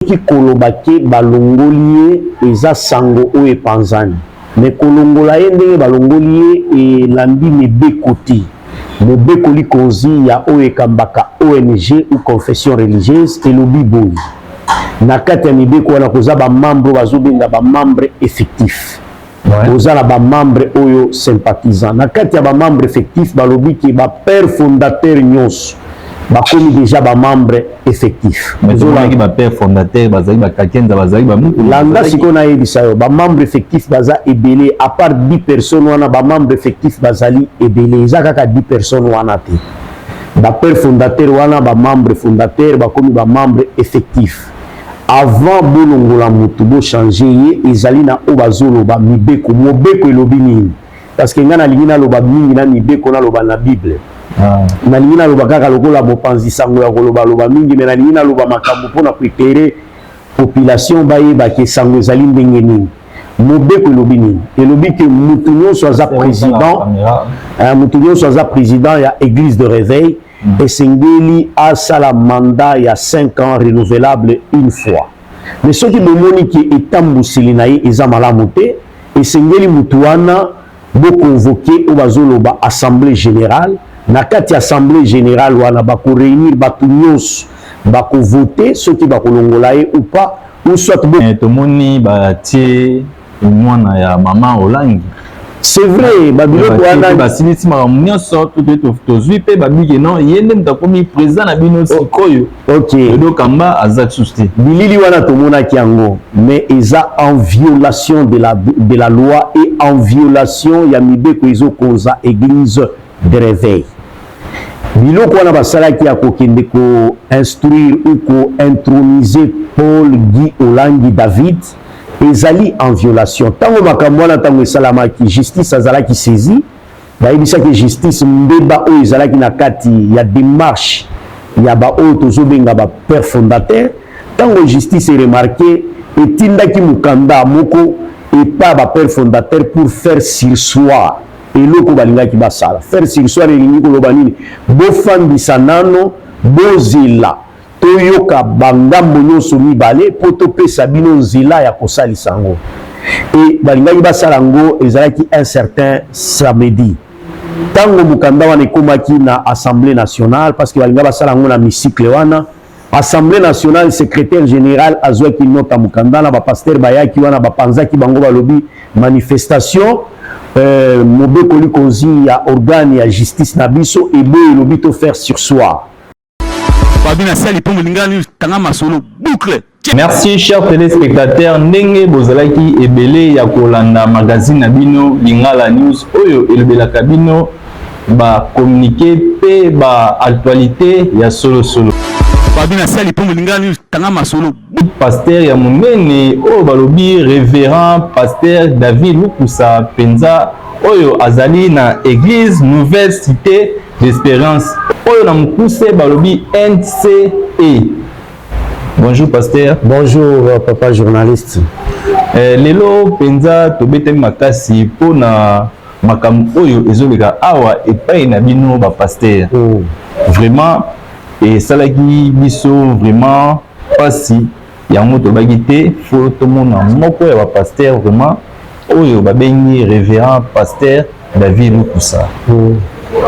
Soki koloba ke balongoli ye eza sango oyo epanzani, mais kolongola ye ndenge balongoli ye elandi mibeko te. Mobeko likonzi ya oyo ekambaka ONG ou confession religieuse elobi boye: na kati ya mibeko wana koza ba membre oyo bazobenga ba membre effectif, koza na ba membre oyo sympathisant. Na kati ya ba membre effectif, balobi ke ba père fondateur nyonso bakomi déjà ba membre effectif. Tomonaki ba père fondateur bazali bakakenza, bazali bamutu. Landa sikoyo nayebisa yo, ba membre effectif baza ebele. À part 10 personnes wana, ba membre effectif bazali ebele, eza kaka 10 personnes wana te. Ba père fondateur wana, ba membre fondateur bakomi ba membre effectif. Avant bolongola motu, bochange ye, ezali na oyo bazoloba mibeko. Mobeko elobi nini? Parce que ngai nalingi naloba mingi na mibeko, naloba na Bible. Nalingi naloba kaka lokola mopanzi sango ya kolobaloba mingi, me nalingi naloba makambo mpona koéclairer population, bayebaki sango ezali ndenge nini. Mobeko elobi nini? Elobi ke mutu nyonso aza président, mutu nyonso aza président ya église de réveil esengeli asala mandat ya 5 ans renouvelable une fois. Mais soki bomoni ke etambuseli na ye eza malamu te, esengeli mutu wana boconvoquer oyo bazoloba assemblée générale. Na kati ya assemblée générale wana, bakoréunir bato nyonso, bakovote soki bakolongola ye ou pas, ou soit bo Tomoni batie mwana ya mama Olangi. C'est vrai, babiloko wana. Basilisi makambo nyonso, tozwi mpe babiki non, ye nde moto akomi président na bino sikoyo. Dodo Kamba aza lisusu te. Bilili wana tomonaki yango, mais eza en violation de la loi et en violation ya mibeko ezokonza église de réveil. Biloko wana basalaki ya kokende koinstruire ou kointroniser Paul Guy Olangi David ezali en violation. Ntango makambo wana, ntango esalamaki, justice azalaki saisi. Bayebisaki justice mbeba oyo ezalaki na kati ya démarche ya baoyo tozobenga bapère fondateur. Ntango justice eremarquer, etindaki mokanda moko epa bapère fondateur pour faire surseoir eloko balingaki basala. Faire surseoir elingi koloba nini? Bofandisa nano, bozela toyoka bangambo nyonso mibale mpo topesa bino nzela ya kosalisa yango. E balingaki basala yango, ezalaki un certain samedi. Ntango mokanda wana ekomaki na Assemblée nationale, parce que balinga basala yango na hémicycle wana, Assemblée nationale, secrétaire général azwaki nota mokanda na bapasteur bayaki wana, bapanzaki bango, balobi manifestation. Mobeko likonzi ya organe ya justice na biso eboye, elobi to faire surseoir. Babina sali mpo molingani tanga masolo boucle. Merci, chers téléspectateurs, ndenge bozalaki ebele ya kolanda magazine na bino Lingala News oyo elobelaka bino bacommuniqué mpe baactualité ya solosolo. Babina sali mpo molingani tanga masolo. Pasteur ya monene oyo balobi révérend pasteur David Lukusa mpenza, oyo azali na église Nouvelle Cité d'Espérance, oyo na mokuse balobi NCE. Bonjour pasteur. Bonjour papa journaliste. Lelo mpenza tobetami makasi mpona makambo oyo ezoleka awa epai na bino bapasteur. Vraiment esalaki biso vraiment mpasi. Yango tolobaki te, faut tomona moko ya bapasteur vraiment oyo babengi révérend pasteur David Lukusa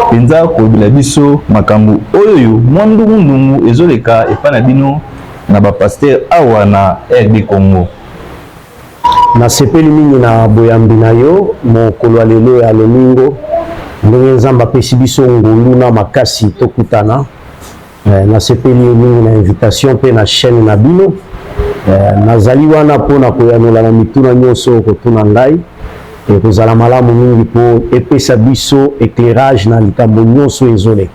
mpenza kolobela biso makambo oyo mwa ndungundungu ezoleka epai na bino na bapasteur awa na RD Congo. Nasepeli mingi na boyambi na yo mokolo ya lelo ya lomingo, ndenge Nzambe apesi biso ngolu na makasi tokutana. Nasepeli mingi na invitation mpe na chaîne na bino. Nazali wana mpona koyanola na mituna nyonso oyo kotuna ngai. Ekozala malamu mingi mpo epesa biso éclairage na likambo nyonso ezoleka.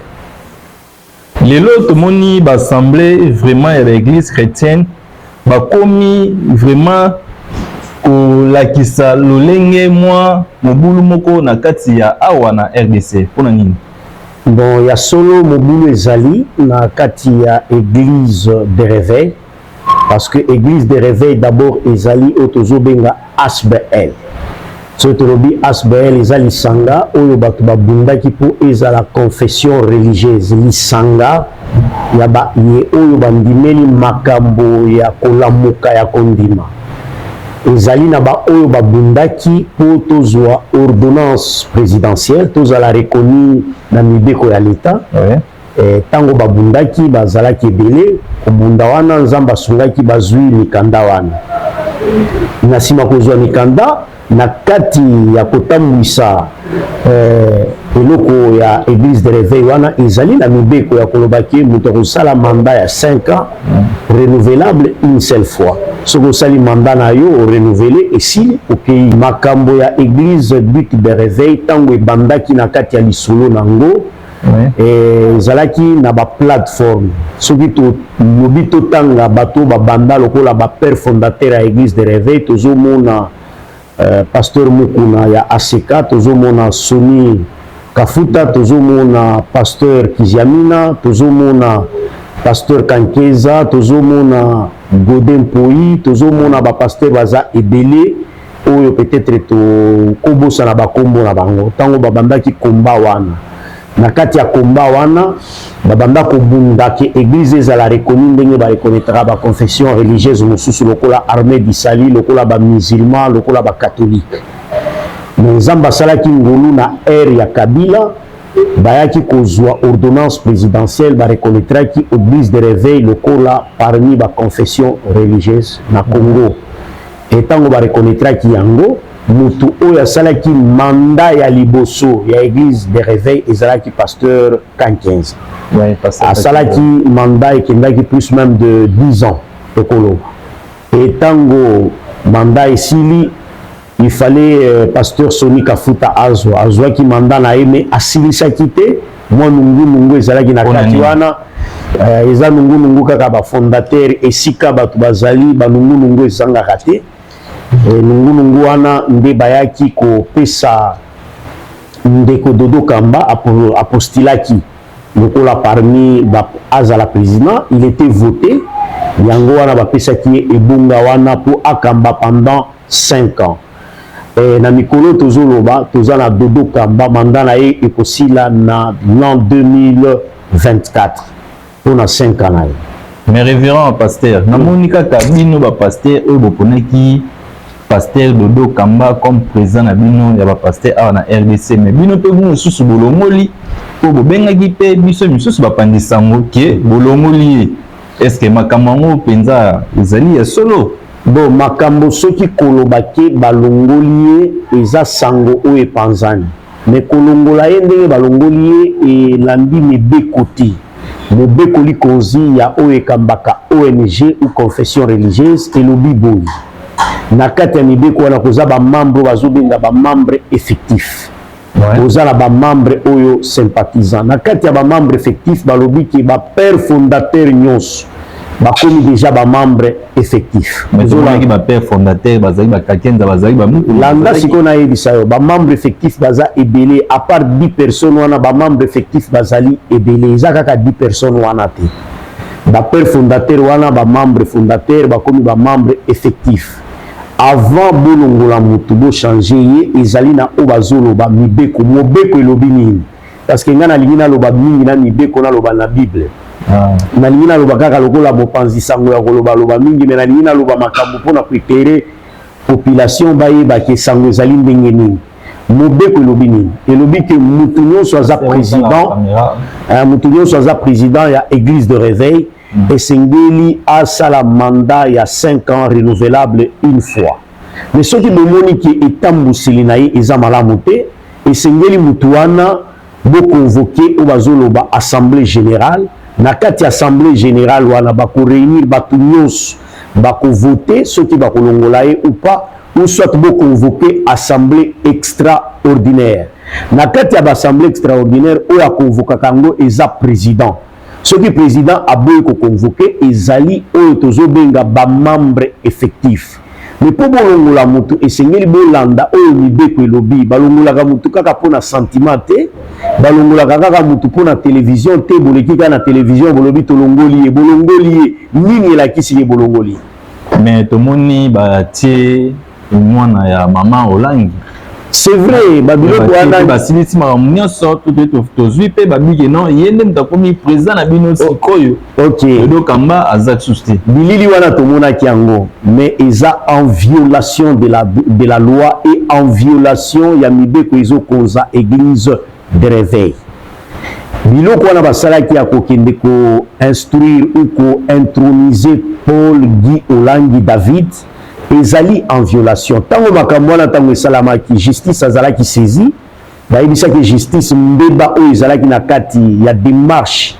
Lelo tomoni baassemblée vraiment ya baéglise chrétienne bakomi vraiment kolakisa lolenge mwa mobulu moko na kati ya awa na RDC. Mpona nini? Bon, ya solo, mobulu ezali na kati ya église de réveil, parce que église de réveil d'abord ezali oyo tozobenga ASBL. Soki tolobi ASBL, eza lisanga oyo bato babundaki mpo ezala confession religieuse, lisanga ya baye oyo bandimeli makambo ya kolamuka ya kondima. Ezali na baoyo babundaki mpo tozwa ordonnance présidentielle, tozala reconnu na mibeko ya leta. Ntango babundaki, bazalaki ebele. Kobunda wana, Nzambe asungaki, bazwi mikanda wana. Na nsima kozwa mikanda, na kati ya kotambwisa eloko ya église de réveil wana, ezali na mibeko ya koloba ke moto akosala mandat ya 5 ans, renouvelable une seule fois. Soki osali mandat na yo, orenouveler, esili, okei. Makambo ya église But de Réveil, ntango ebandaki, na kati ya lisolo nango, ezalaki na baplateforme. Soki tolobi totanga bato babanda lokola bapère fondateur ya église de réveil, tozomona pasteur Mukuna ya ACK, tozomona Soni Kafuta, tozomona pasteur Kiziamina, tozomona pasteur Kankeza, tozomona Godin Poi, tozomona bapasteur baza ebele oyo peut-être tokobosana bakombo na bango. Ntango babandaki komba wana, na kati ya komba wana, babanda kobunda ke église ezala reconnue ndenge bareconnaîtraka baconfession religieuse mosusu, lokola Armée du Salut, lokola bamusulman, lokola bacatholique. Mais Nzambe asalaki ngolu, na ère ya Kabila, bayaki kozwa ordonnance présidentielle, bareconnaîtraki église de réveil lokola parmi baconfession religieuse na Congo. Ntango bareconnaîtraki yango, motu oyo asalaki mandat ya liboso ya église de réveil ezalaki pasteur Kankenza. Asalaki mandat ekendaki plus même de 10 ans, tokoloba. E ntango mandat esili, il fallait pasteur Soni Kafuta azwa. Azwaki mandat na ye, mais asilisaki te. Mwa nungunungu ezalaki na kati wana. Eza nungunungu kaka bafondateur. Esika bato bazali, banungunungu ezangaka te. Nungunungu wana nde bayaki kopesa ndeko Dodo Kamba. Apostulaki lokola parmi azala président, il était voté. Yango wana bapesaki ye ebonga wana mpo akamba pendant 5 ans. Na mikolo tozoloba, toza na Dodo Kamba, mandat na ye ekosila na l'an 2024 mpona 5 ans na ye. Mais révérend pasteur, namoni kaka bino bapasteur oyo boponaki pasteur Dodo Kamba comme président na bino ya bapasteur awa na RDC, mais bino mpe bino lisusu bolongoli, mpo bobengaki mpe biso misusu bapandisa yango ke bolongoli ye. Est ce que makambo yango mpenza ezali ya solo? Bon, makambo soki koloba ke balongoli ye, eza sango oyo epanzani. Mais kolongola ye ndenge balongoli ye elandi mibeko te. Mobeko likonzi ya oyo ekambaka ONG ou confession religieuse elobi boye: na kati ya mibeko wana, koza bamembre oyo bazobenga bamembre effectif, oza na bamembre oyo sympathisant. Na kati ya bamembre effectif, balobi ke bapère fondateur nyonso bakomi déjà bamembre effectif. Mais tomonaki bapère fondateur bazali bakakenza, bazali bamuku. Landa sikoyo, nayebisa yo, bamembre effectif baza ebele. À part 10 personnes wana, bamembre effectif bazali ebele. Eza kaka 10 personnes wana te. Bapère fondateur wana, bamembre fondateur bakomi bamembre effectif. Avant bolongola motu, bochange ye, ezali na oyo bazoloba mibeko. Mobeko elobi nini? Parce que ngai nalingi naloba mingi na mibeko, naloba na Bible. Nalingi naloba kaka lokola mopanzi sango ya kolobaloba mingi, mais nalingi naloba makambo mpona koéclairer population, bayeba ke sango ezali ndenge nini. Mobeko elobi nini? Elobi ke mutu nyonso aza président, mutu nyonso aza président ya église de réveil, esengeli asala mandat ya 5 ans, renouvelable une fois. Mais soki bomoni ke etambwiseli na ye eza malamu te, esengeli mutu wana boconvoquer oyo bazoloba assemblée générale. Na kati ya assemblée générale wana, bakoréunir bato nyonso, bakovote soki bakolongola ye ou pas, ou soit boconvoquer assemblée extraordinaire. Na kati ya baassemblée extraordinaire, oyo akonvokaka yango eza président. Soki président aboyi koconvoquer, ezali oyo tozobenga bamembre effectif. Mais mpo bolongola motu, esengeli bolanda oyo mibeko elobi. Balongolaka motu kaka mpona sentiment te, balongolaka kaka motu mpona télévision te. Boleki kaka na télévision, bolobi tolongoli ye. Bolongoli ye nini? Elakisi ye bolongoli ye? Mais tomoni batie mwana ya mama Olangi. C'est vrai, babiloko wana. Basilisi makambo nyonso, tozwi mpe babike non, ye nde moto akomi président na bino sikoyo. Dodo Kamba aza lisusu te. Bilili wana tomonaki yango, mais eza en violation de la loi et en violation ya mibeko ezokonza Église de Réveil. Biloko wana basalaki ya kokende koinstruire ou kointroniser Paul Guy Olangi David ezali en violation. Ntango makambo wana, ntango esalamaki, justice azalaki saisi. Bayebisaki justice mbeba oyo ezalaki na kati ya démarche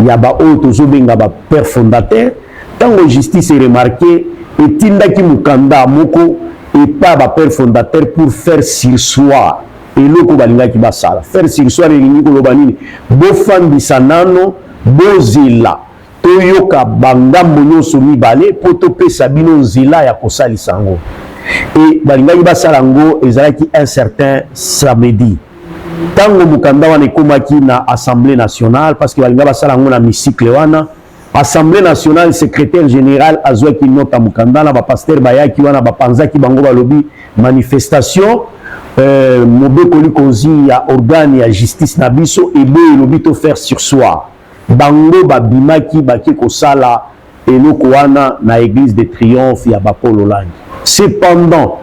ya baoyo tozobenga bapère fondateur. Ntango justice eremarquer, etindaki mokanda moko epa bapère fondateur pour faire surseoir eloko balingaki basala. Faire surseoir elingi koloba nini? Bofandisa nano, bozela toyoka bangambo nyonso mibale mpo topesa bino nzela ya kosalisa yango. E balingaki basala yango, ezalaki un certain samedi. Ntango mokanda wana ekomaki na Assemblée nationale, parce que balinga basala yango na hémicycle wana, Assemblée nationale, secrétaire général azwaki note ya mokanda na bapasteur bayaki wana, bapanzaki bango, balobi manifestation, mobeko likonzi ya organe ya justice na biso eboyi, elobi to faire surseoir. Bango babimaki, bake kosala eloko wana na Église de Triomphe ya baPaul Olangi. Cependant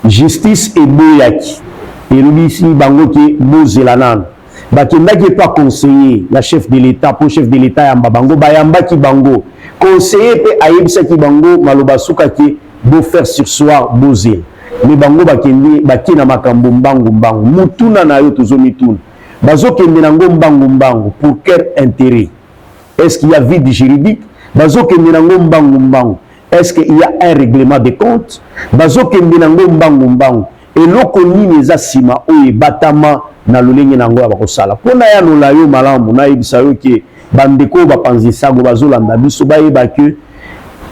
justice eboyaki, elobisi bango ke bozela nano. Bakendaki epa conseiller ya chef de l'État mpo chef de l'État yamba bango. Bayambaki bango, conseiller mpe ayebisaki bango maloba sukaki: bofaire surseoir, bozela. Me bango bakende, bake na makambo mbangu mbangu. Mutuna na yo, tozomituna, bazokende nango mbangu mbangu pour quel intérêt? Est-ce qu'il y a vide juridique? Bazokende nango mbangu mbangu, est-ce qu'il y a un règlement de compte? Bazokende nango mbangu mbangu, eloko nini eza nsima oyo ebatama na lolenge nango ya bakosala? Mpona yanola yo malamu, nayebisa yo ke bandeko oyo bapanzi sango bazolanda biso bayeba ke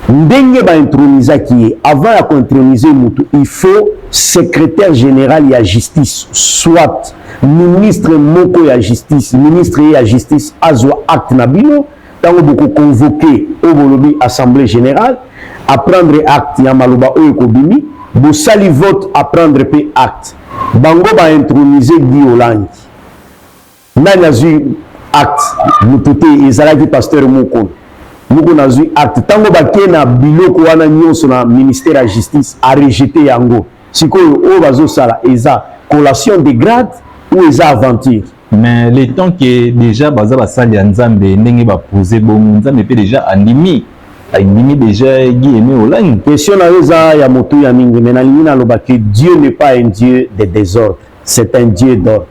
ndenge baintronizaki ye, avant ya kointroniser motu, il faut secrétaire général ya justice, soit ministre moko ya justice, ministre ye ya justice azwa acte na bino. Ntango bokoconvoquer oyo bolobi assemblée générale, aprendre acte ya maloba oyo ekobimi, bosali vote, aprendre mpe acte. Bango baintroniser Guy Olangi, nani azwi acte? Motu te. Ezalaki pasteur moko moko nazwi acte. Ntango bakei na biloko wana nyonso na ministère ya justice, arejeter yango. Sikoyo oyo bazosala eza collation de grade ou eza aventure? Mais le temps que déjà baza basali ya Nzambe, ndenge bapose bongo, Nzambe mpe déjà andimi, andimi déjà Guy Aimé Olangi. Question na yo eza ya motuya mingi, mais nalingi naloba que Dieu n'est pas un Dieu de désordre, c'est un Dieu d'ordre.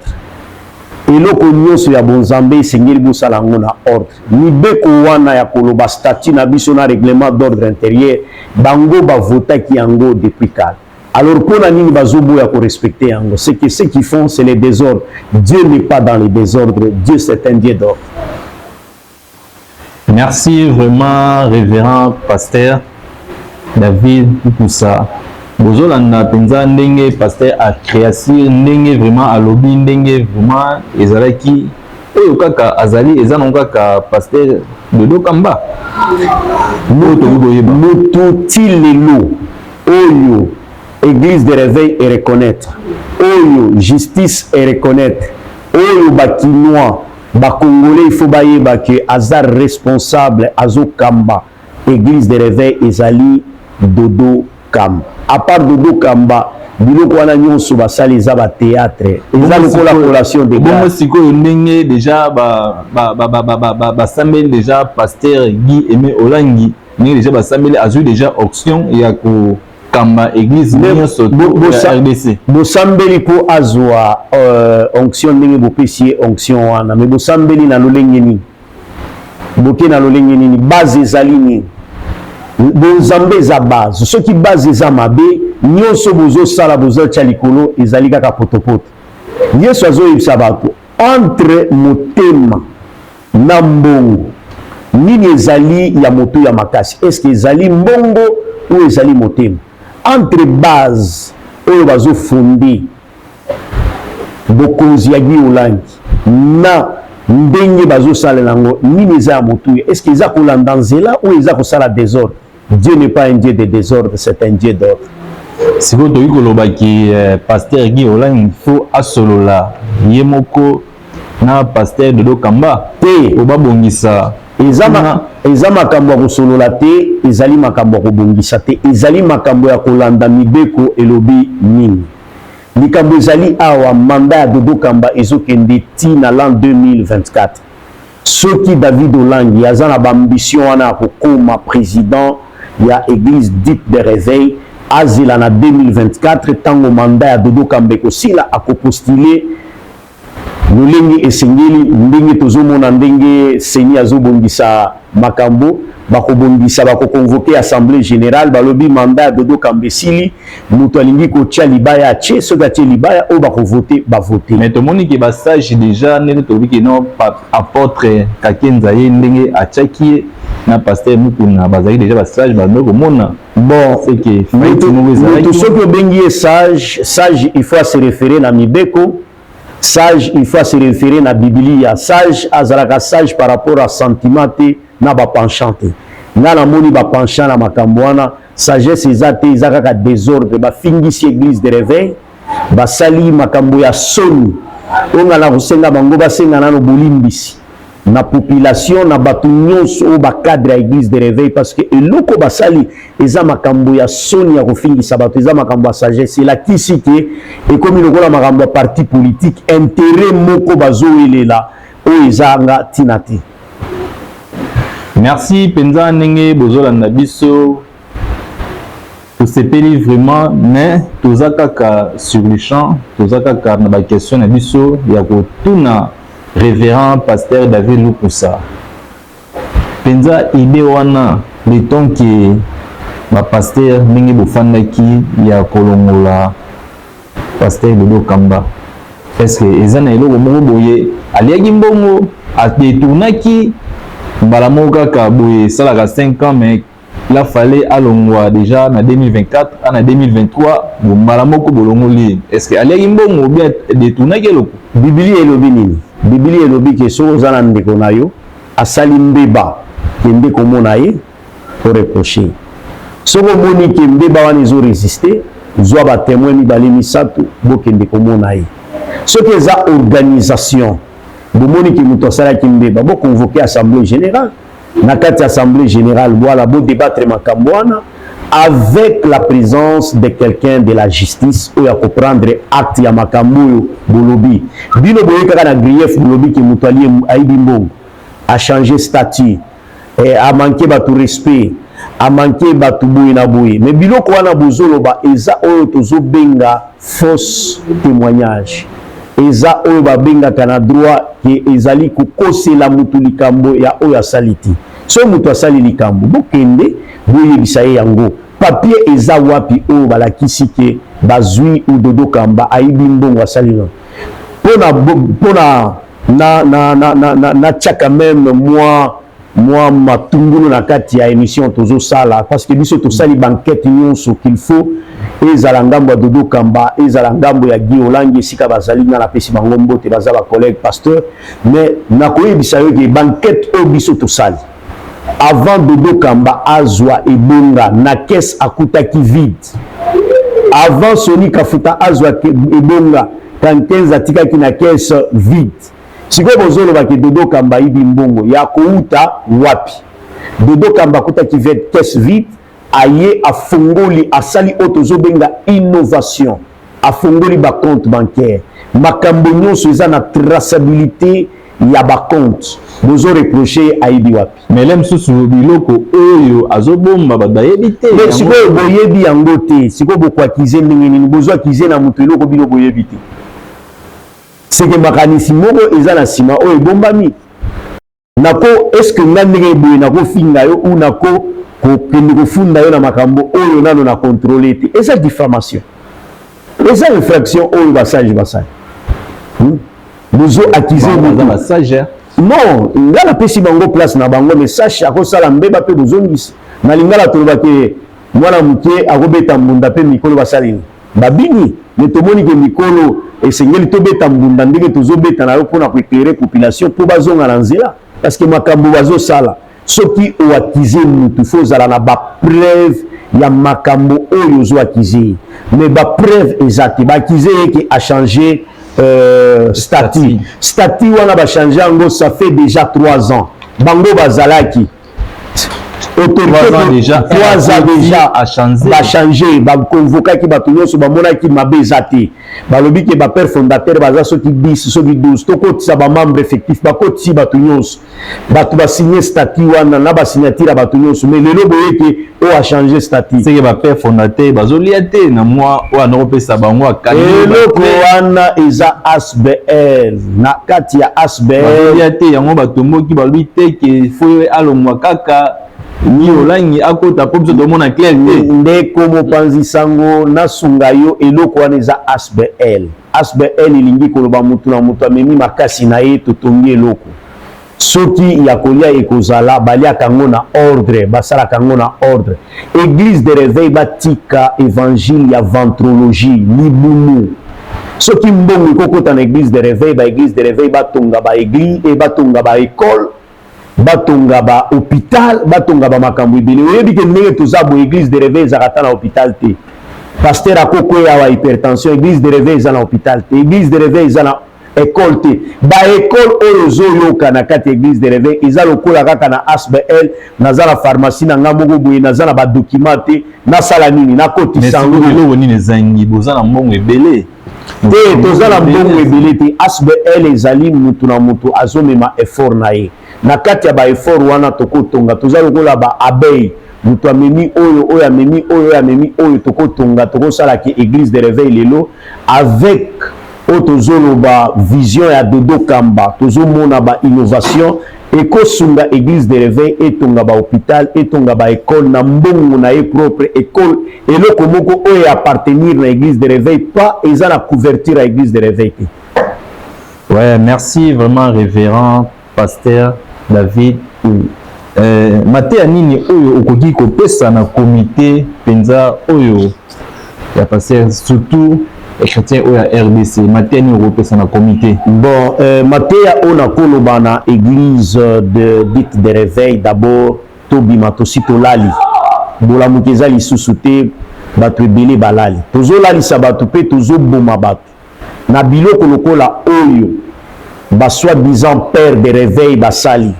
Eloko nyonso ya bonzambe esengeli bosala yango na ordre. Mibeko wana ya koloba statut na biso na règlement d'ordre intérieur, bango bavotaki yango depuis kala. Alors mpona nini bazoboya korespecter yango? C'est que ce qu'ils font, c'est les désordres. Dieu n'est pas dans les désordres, Dieu, c'est un Dieu d'ordre. Merci vraiment, révérend pasteur David Kukusa. Bozolanda mpenza ndenge pasteur acréasir, ndenge vraiment alobi, ndenge vraiment ezalaki oyo kaka azali, eza nango kaka pasteur Dodo Kamba oyo tokoki koyeba. Motu ti lelo oyo Église de Réveil e reconnaître, oyo justice e reconnaître, oyo bakinois, bacongolais, il faut bayeba ke aza responsable, azokamba Église de Réveil, ezali Dodo Kamba. À part Dodo Kamba, biloko wana nyonso basali eza bathéâtre, eza lokola collation de Bongo sikoyo, ndenge déjà basambeli déjà pasteur Guy Aimé Olangi, ndenge déjà basambeli, azwi déjà option ya kokamba église nyonso ya RDC. Bosambeli mpo azwa onction, ndenge bopesi ye onction wana, me bosambeli na lolenge nini? Boke na lolenge nini? Base ezali nini? Bonzambe eza base. Soki base eza mabe, nyonso bozosala, bozotya likolo, ezali kaka potopoto. Yesu azoyebisa bato: entre motema na mbongo, nini ezali ya moto ya makasi? Est-ce ezali mbongo ou ezali motema? Entre base oyo bazofonder bokonzi ya Guy Olangi na ndenge bazosalela yango, nini eza ya motuya? Est ce que eza kolanda nzela ou eza kosala désordre? Dieu n'est pas un Dieu de désordre, c'est un Dieu d'ordre. Sikoyo tokoki koloba ke pasteur Guy Olangi faut asolola ye moko na pasteur Dodo Kamba te po babongisa. Eza makambo ya kosolola te, ezali makambo ya kobongisa te, ezali makambo ya kolanda mibeko. Elobi nini? Likambo ezali awa, mandat ya Dodo Kamba ezokende ti na l'an 2024. Soki David Olangi aza na baambition wana ya kokóma président ya église dite de réveil, azela na 2024, ntango mandat ya Dodo Kamba ekosila, akopostuler lolenge esengeli. Ndenge tozomona, ndenge CENI azobongisa makambo, bakobongisa, bakoconvoquer assemblée générale. Balobi mandat ya Dodo Kamba esili, moto alingi kotia libaya atie. Soki atie libaya, oyo bakovote bavote. Mais tomoni ke basage déjà, ndenge tolobi ke non, apôtre Kakenza ye ndenge atiaki ye na pasteur Mukuna, bazalaki déjà basage, bando komona. Bon, c'est que faillite moko ezalaki. Moto soki obengi ye sage, sage il faut se référer na mibeko, sage il faut se référer na Bibilia. Sage azalaka sage par rapport à sentiment te, na bapenchant te. Nga namoni bapenchant na makambo wana, sagesse eza te, eza kaka désordre. Bafingisi église de réveil, basali makambo ya soni. Oyo nga na kosenga bango, basenga nano bolimbisi na population, na bato nyonso oyo bacadre ya église de réveil, parce que eloko basali eza makambo ya soni ya kofingisa bato. Eza makambo ya sagesse elakisi ke ekomi lokola makambo ya parti politique, intérêt moko bazowelela oyo ezanga ntina te. Merci mpenza ndenge bozolanda biso, tosepeli vraiment. Mais toza kaka sur le champ, toza kaka na baquestion na biso ya kotuna révérend pasteur David Lukusa. Mpenza idée wana, le temps ke bapasteur ndenge bofandaki ya kolongola pasteur Dodo Kamba, est ce que eza na eloko moko boye aliaki mbongo, adetournaki mbala moko kaka boye, esalaka 5 ans, mais il a fallu alongwa déjà na 2024 a na 2023, bo mbala moko bolongoli? Est ce que aliaki mbongo, bien détournaki eloko? Biblia elobi nini? Biblia elobi ke soki oza na ndeko na yo asali mbeba, kende komona ye, oreproche. Soki omoni ke mbeba wana ezoresiste, zwa batémoin mibale, misato, bokende komona ye. Soki eza organisation, bomoni ke moto asalaki mbeba, boconvoquer assemblée générale. Na kati ya assemblée générale, voilà, bodébattre makambo wana avec la présence de quelqu'un de la justice oyo akoprendre acte ya makambo oyo bolobi. Bino boye kaka na grief, bolobi ke moto ayibi mbongo, achanger statut, amanquer bato respect, amanquer bato boye na boye. Mais biloko wana bozoloba eza oyo tozobenga fausse témoignage, eza oyo babengaka na droit ke ezali kokosela motu likambo ya oyo asali te. Soki moto asali likambo, bokende boyebisa ye yango. Papier eza wapi oyo balakisi ke bazwi Dodo Kamba ayibi mbongo, asali no? Mpona na, na, na, na, na, natia quand même mwa matungulu na kati ya émission tozosala, parce que biso tosali baenquête nyonso qu'il faut, ezala ngambo ya Dodo Kamba, ezala ngambo ya Guy Olangi, esika bazali, nga napesi bango mbote, baza bacollègue pasteur. Mais nakoyebisa yo ke baenquête oyo biso tosali, avant Dodo Kamba azwa ebonga, na caisse akutaki vide. Avant Soni Kafuta azwa ebonga, Kankenza atikaki na caisse vide. Sikoyo bozolobaki Dodo Kamba ayibi mbongo ya kouta wapi? Dodo Kamba akutaki caisse vide, aye afungoli, asali oyo tozobenga innovation, afungoli bacompte bancaire, makambo nyonso eza na traçabilité ya bacompte. Bozoreproche ayibi wapi? Mais le mosusu biloko oyo azobomba, bato bayebi te. Mais sikoyo boyebi yango te, sikoyo bokoaccuser ndenge nini? Bozoaccuser na moto eloko bino boyebi te, seke makanisi moko eza na nsima oyo ebombami. Nako, est-ce nga ndenge boye nakofinga yo ou nako kokende kofunda yo na makambo oyo nano na contrôle te? Eza diffamation, eza infraction oyo basage basali, Bozo accuser moto basage. Non, nga napesi bango place na bango, mais sage akosala mbeba mpe bozongisi. Na lingala tolobaki mwana moke akobeta mbunda mpe mikolo basali nini? Babini. Me tomoni ke mikolo esengeli tobeta mbunda ndenge tozobeta na yo mpona koéclairer population mpo bazonga na nzela, parce que makambo bazosala Soki oaccuser mutu, faut ozala na bapreuve ya makambo oyo ozoaccuser ye, mais bapreuve eza te. Baaccuser ye ke achanger statut. Statut wana bachanger yango, ça fait déjà 3 ans. Bango bazalaki autorité déjà, 3 ans déjà. Bachanger, baconvokaki bato nyonso, bamonaki mabe eza te. Balobi ke bapère fondateur baza soki 10, soki 12, tokotisa bamembre effectif. Bakotisi bato nyonso, bato basigne statut wana na basignature ya bato nyonso. Mais lelo boye ke oyo achanger statut. Seke bapère fondateur bazolia te na mwa oyo anakopesa bango. Eloko wana eza ASBL. Na kati ya ASBL bazolia te. Yango batomboki, balobi te ke faut alongwa kaka, ni olangi akota, mpo biso tomona clair te. Ndeko mopanzi sango, nasunga yo. Eloko wana eza ASBL. ASBL elingi koloba mutu na moto amemi makasi na ye, totongi eloko. Soki ya kolia ekozala, baliaka yango na ordre, basalaka yango na ordre. Église de réveil batika évangile ya ventrologie, libumu. Soki mbongo ekokota na église de réveil, baéglise de réveil batonga baéglise e batonga baécole, batonga bahôpital, batonga bamakambo ebele. Oyebi ke ndenge toza boye, église de réveil ezalaka ata na hôpital te. Pasteur akokweya awa, hypertension, église de réveil eza na hôpital te, église de réveil eza na école te. Baécole oyo ozoyoka na kati ya église de réveil eza lokola kaka na ASBL. Naza na pharmacie na nga moko boye, naza na badocument te, nasala nini? Nakotisa yango. Eloko nini ezangi? Boza na mbongo ebele. Te, toza na mbongo ebele te. ASBL ezali mutu na mutu azomema effort na ye. Na kati ya baeffort wana tokotonga. Toza lokola baabeille, moto amemi oyo, oyo amemi oyo, oyo amemi oyo, tokotonga, tokosalaki église de réveil. Lelo avec oyo tozoloba, vision ya Dodo Kamba, tozomona bainnovation ekosunga église de réveil etonga bahôpital, etonga baécole na mbongo na ye propre. École, eloko moko oyo appartenir na église de réveil, pas eza na couverture ya église de réveil te. Ouais, merci vraiment, révérend pasteur David. Mateya nini oyo okoki kopesa na comité mpenza oyo ya pasteur, surtout chrétien oyo ya RDC? Mateya nini okopesa na comité? Bon, mateya oyo nakoloba na église de dite de réveil, d'abord tobima. Tosi tolali, bolamuki eza lisusu te. Bato ebele balali, tozolalisa bato mpe tozoboma bato na biloko lokola oyo basoi-disant père de réveil basali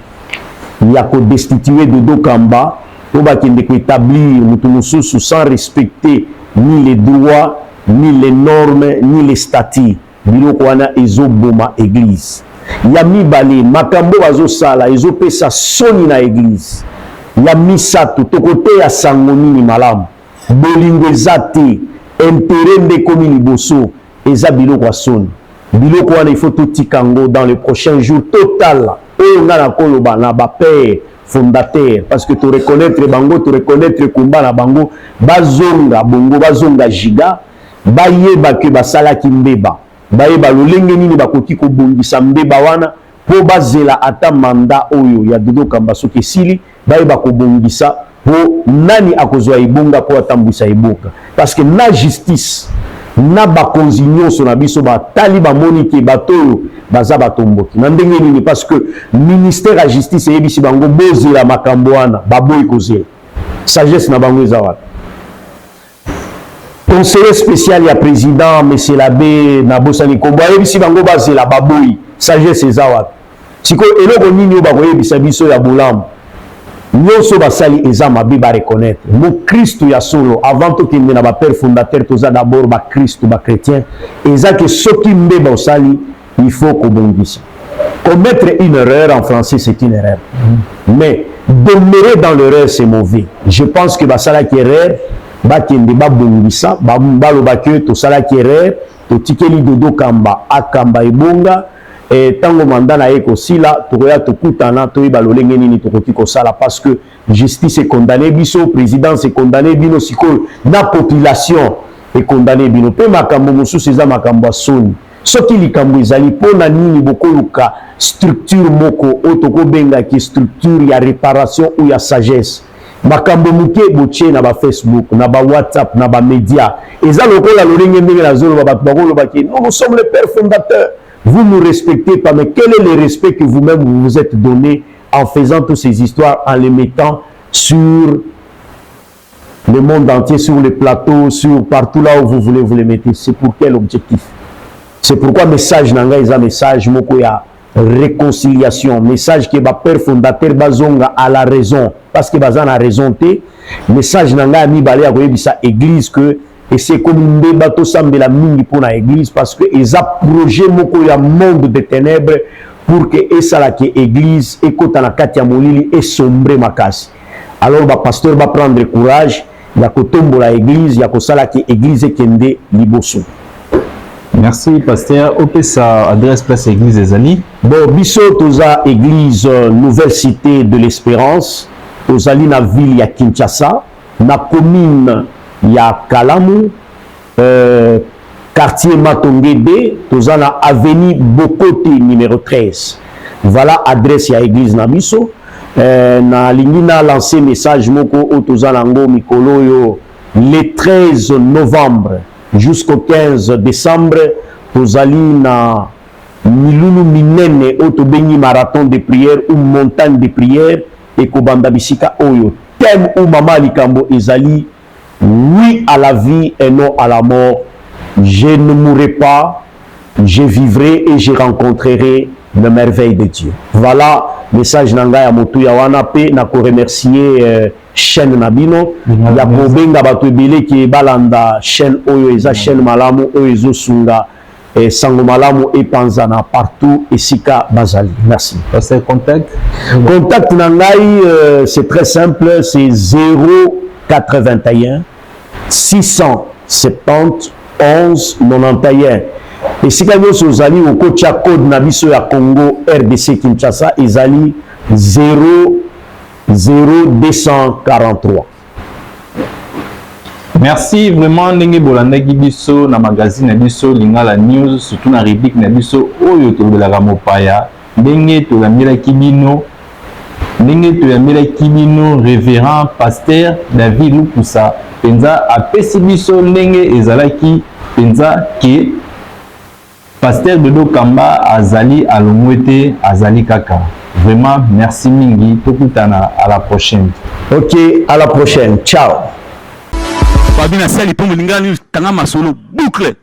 ya kodestituer Dodo Kamba mpo bakende koétablir moto mosusu sans respecter ni les droits, ni les normes, ni les statuts. Biloko wana ezoboma église. Ya mibale, makambo bazosala ezopesa soni na église. Ya misato, tokoteya sango nini malamu? Bolingo eza te, intérêt nde ekomi liboso. Eza biloko ya soni. Biloko wana, il faut totika yango. Dans le prochain jour total, oyo nga nakoloba na bapère fondateur, parce que toreconnaître bango, toreconnaître komba na bango, bazonga bongo, bazonga giga, bayeba ke basalaki mbeba, bayeba lolenge nini bakoki kobongisa mbeba wana, mpo bazela ata mandat oyo ya Dodo Kamba soki esili, bayeba kobongisa mpo nani akozwa ebonga mpo atambwisa eboka. Parce que na justice na bakonzi nyonso na biso batali, bamoni ke bato oyo baza batomboki na ndenge nini, parce que ministère ya justice eyebisi bango bozela makambo wana, baboyi kozela. Sagesse na bango eza wapi? Conseiller spécial ya président, monsieur l'abbé, nabosani nkombo, ayebisi bango bazela, baboyi. Sagesse eza wapi? Sikoyo eloko nini oyo bakoyebisa biso ya bolamu? Nyonso basali eza mabe, bareconnaître. Mokristu ya solo, avant tokende na bapère fondateur, toza d'abord bakristu, bachrétien. Eza ke soki mbeba osali, il faut kobongisa. Commettre une erreur, en français, c'est une erreur, mais demeurer dans l'erreur, c'est mauvais. Je pense que basalaki erreur, bakende babongisa, baloba ke tosalaki erreur, totikeli Dodo Kamba akamba ebonga. Ntango mandat na ye kosila, tokoya tokutana, toyeba lolenge nini tokoki kosala, parce que justice econdamner biso, présidence econdamner bino, sikoyo na population econdamner bino. Mpe makambo mosusu eza makambo ya soni. Soki likambo ezali, mpona nini bokoluka structure moko oyo tokobengaki structure ya réparation ou ya sagesse? Makambo moke botie na bafacebook, na bawhatsapp, na bamédia, eza lokola lolenge ndenge nazoloba, bato bakolobaki: "Non, nous sommes les pères fondateurs, vous nous respectez pas." Mais quel est le respect que vous-même vous vous êtes donné? En faisant toutes ces histoires, en les mettant sur le monde entier, sur les plateaux, sur partout là où vous voulez, vous les mettez? C'est pour quel objectif? C'est pourquoi message na ngai eza message moko ya réconciliation, message ke bapère fondateur bazonga à la raison, parce que baza na raison te. Message na ngai ya mibale ya koyebisa église que esi ekomi mbeba, tosambela mingi mpona église, parce que eza projet moko ya monde de ténèbres pour que esalaka église ekota na kati ya molili, esombre makasi. Alors bapasteur baprendre courage ya kotombola église, ya kosalaka église ekende liboso. Merci, pasteur. Opesa adresse, place église ezali. Bon, biso toza église Nouvelle Cité de l'Espérance. Tozali na ville ya Kinshasa, na commune ya Kalamu, quartier Matonge D. Toza na avenue Bokote numéro 13. Voilà adresse ya église na biso. Nalingi na lancer message moko oyo toza nango mikolo oyo. Le 13 novembre jusqu'au 15 décembre, tozali na milulu minene oyo tobengi marathon de prière ou montagne de prière. Ekobanda bisika oyo. Thème ou mama likambo ezali "Oui à la vie et non à la mort". Je ne mourrai pas, je vivrai et je rencontrerai le merveille de Dieu. Voilà message na ngai ya motuya wana. Mpe na koremercier chaîne na bino ya kobenga bato ebele ke balanda chaîne oyo. Eza chaîne malamu oyo ezosunga sango malamu epanzana partout esika bazali. Merci. Pasteur, contact? Contact na ngai, c'est très simple, c'est 081 670 11 91. Esika nyonso ozali, okotia code na biso ya Congo RDC Kinshasa, ezali 0 0243. Merci vraiment ndenge bolandaki biso na magazine na biso Lingala News, surtout na rubrique na biso oyo tolobelaka mopaya. Ndenge toyambelaki bino, ndenge toyambelaki bino révérend pasteur David Lukusa, mpenza apesi biso ndenge ezalaki mpenza ke pasteur Dodo Kamba azali alongwe te, azali kaka. Vraiment merci mingi, tokutana à la prochaine. Ok, à la prochaine, ciao. Babi na sali mpo molingani tanga masolo boucle.